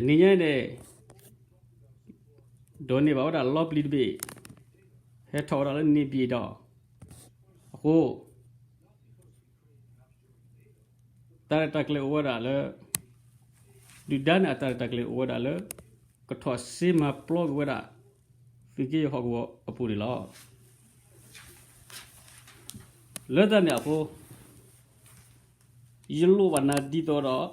နံၤညါအံၤန့ၣ် ဒိးန့ၢ်ဘၣ်ဝဲဒၣ်လီပျံၤတဘ့ၣ်, ဟဲထီၣ်ဝဲဒၣ်လၢန့ၣ်ဘ့ၣ်ဒီး, အဃိ တၢ်ရဲၣ်တၢ်ကျဲၤအိၣ်ဝဲဒၣ်လၢ, ဒုၣ်ဒါန့ၣ်အတၢ်ရဲၣ်တၢ်ကျဲၤအိၣ်ဝဲဒၣ်လၢ ကထီၣ်စ့မၤပျီက့ၤဝဲဒၣ် သုးက့ယဲၢ်ဟီၣ်ကဝီၤအပူၤန့ၣ်လီၤ. လၢတၢ်န့ၣ်အဃိ ယလိၣ်ဘၣ်နၤဒ်သိးဒီး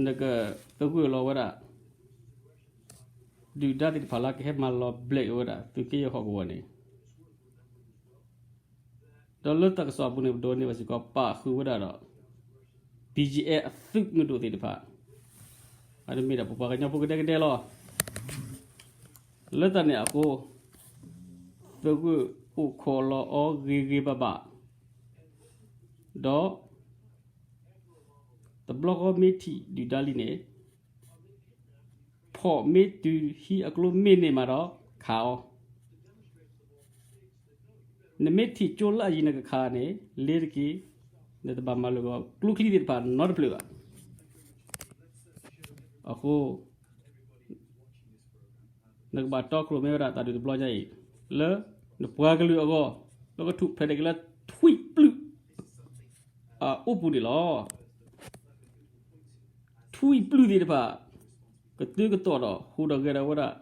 နကသဂၢၢ်လီၤဝဲဒၣ် ဒုၣ်ဒါသ့ၣ်တဖၣ်လၢကဟဲမၤလီၤဘျဲးက့ၤဝဲဒၣ် သုးက့ယဲၢ်ဟီၣ်ကဝီၤန့ၣ်, ဒီးလၢတၢ်ကစီၣ်အပူၤန့ၣ် ပဒိးန့ၢ်ဘၣ်စ့ၢ်ကီး ပာ်ဃုာ်ဝဲဒၣ်ဒီး ဘီၣ်ကၠံၣ်အဲၣ် အသုးမုၢ်ဒိၣ်သ့ၣ်တဖၣ်, အဒမ့ၢ်ဒၣ်ပပှၤကညီဖိကဒဲကဒဲလီၤ. လၢတၢ်န့ၣ်အဃိ သဂၢၢ်အိၣ်ခိးလီၤအီၤဂ့ၤဂ့ၤဘၣ်ဘၣ်, ဒီး တဘျီဃီမ့ၢ်ထံၣ်ဒုၣ်ဒါလံန့ၣ်, ဖီၣ်မ့ၢ်တုၤဟံးအကျိမ့ၢ်န့ၢ်မးဒီးခးအီၤ, နမ့ၢ်ထံၣ်ကၠိလၢအယံၤနကခးန့ၣ် လ့ၤတက့ၢ်, နတဘၣ်မၤလၢာ်ဂီၤကျိချံသ့ၣ်တဖၣ်နီတဖျၢၣ်ဘၣ်. အဃိ နကဘၣ်တီခိၣ်ရိၣ်မဲဝဲဒၣ်တၢ်ဒုးတဘျီညါအံၤ လၢနပှၤကလုာ်အဂီၢ်, လၢကထူၣ်ဖျဲးဒၣ်က့ၤလၢထွံၣ်ပျုၢ် အအိၣ်ပူၤန့ၣ်လီၤ. ထွံၣ်ပျုၢ်သ့ၣ်တဖၣ် ကတုၤကတီၢ်ဒီးဟူးဒီးဂဲၤဒၣ်ဝဲဒၣ်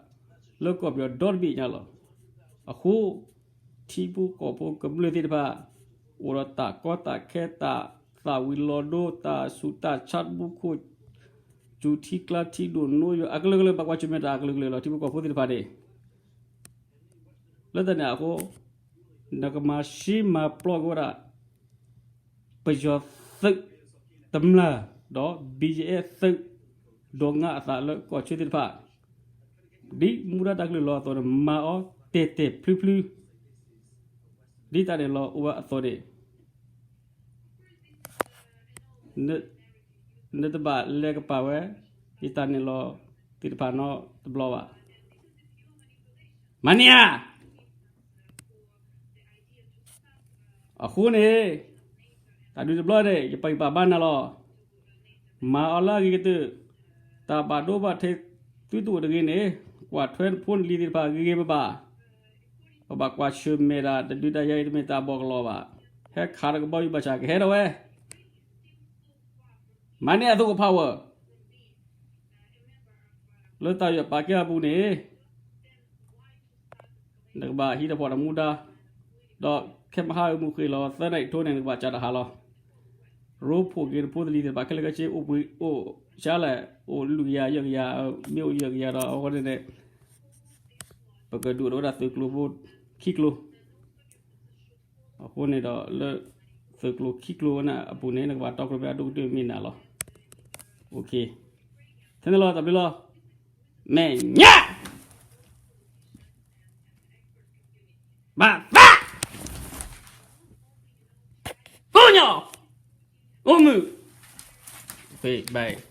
လၢကီၢ်ပယီၤဒီတဘ့ၣ်ညါလီၤ. အဃိ ထံဖိကီၢ်ဖိကမျၢၢ်သ့ၣ်တဖၣ် အိၣ်ဒီးတၢ်ကီတၢ်ခဲ တၢ်သၣ်ဝံၤလီၤဒိ တၢ်ဆူးတၢ်ဆါ မူခိၣ် စူၤထံကျါထံဒိၣ်နိယွၤ အကလုာ်ကလုာ် ဘၣ်ကွၢ်ဆၢၣ်မဲာ်တၢ်အကလုာ်ကလုာ်လီၤ ထံဖိကီၢ်ဖိသ့ၣ်တဖၣ်န့ၣ်. လၢတၢ်န့ၣ်အဃိ နကမၤရှဲမၤပျီက့ၤဝဲဒၣ် ပယီၤသုးတမျၢ် ဒီး ဘီၣ်ကၠံၣ်အဲၣ်သုး ဒိးငါအသးလၢကီၢ်ဆၢသ့ၣ်တဖၣ် ဒ်မူဒါတၢ်ကလုၢ်လီၤအသိးန့ၣ် မၤအီၤတဲာ်တဲာ်ဖျုဖျု ဒ်တၢ်န့ၣ်လီၤအိၣ်ဝဲအသိးန့ၣ် နတဘၣ်လဲၤကပၤဝဲ ယတၢ်န့ၣ်လီၤသ့ၣ်တဖၣ်နီတဘျီဘၣ်. မၤန့ၢ်ဧါ. အဃိန့ၣ် တၢ်ဒုးတဘျီန့ၣ် ယပာ်ဂံၢ်ပာ်ဘါနၤလီၤ. မၤအီၤလၢအဂ့ၤကတၢၢ်, တၢ်ဘၣ်ဒိဘၣ်ထံးသုတအိၣ်တဂ့ၤန့ၣ် ကွၢ်ထွဲနဖိနလံၤသ့ၣ်တဖၣ်ဂ့ၤဂ့ၤဘၣ်ဘၣ်. ပဘၣ်ကွၢ်ဆၢၣ်မဲာ်ဒၣ် တဒုးတၢ်ယၤအံၤတမ့ၢ်တၢ်ဘီၣ်ကလီဘၣ်. ဟဲခးတကဘီယူၤဘၣ်ဆၣ်ကဟဲဒၣ်ဝဲ မၤန့ၢ်အသိးကဖးဝဲ လၢတၢ်ယွၤပာ်ကဲအပူၤန့ၣ် နကဘၣ်ဟံးတၢ်ဖီၣ်တၢ်မူဒါ, ဒီးခဲမဟါအမူဃ့ၢ်လီၤ သၢနၣ်ရံၣ်ထိန့ၣ် နကဘၣ်ကးတၢ်ဟးလီၤ. ရိဖှိၣ်က့ၤနဖိနလံၤသ့ၣ်တဖၣ်ခဲလၢာ်ခဲဆ့ အိၣ်ပှ့ၤအိၣ်ဆါလဲၣ်, အိၣ်လွံၢ်ကယၤယဲၢ်ကယၤ, မ့ၢ်အိၣ်ယဲၢ်ကယၤဒီး အဝဲန့ၣ်န့ၣ် ပကဒုးအိၣ်ဒီးဝဲဒၣ်သုးကျိၤဖိခံကျိၤ အဃိန့ၣ်ဒီးလၢ သုးကျိၤခံကျိၤဝဲန့ၣ်အပူၤန့ၣ် နကဘၣ်တီကျိၤဖဲအဒိၣ်ကတၢၢ်မ့ၢ်နၤလီၤ. ထဲန့ၣ်လီၤ တၢ်ဘျုးလီၤ. မဲာ်ညါ ဘၣ်သး ကိးညီ အိၣ်မုာ် ဘၣ်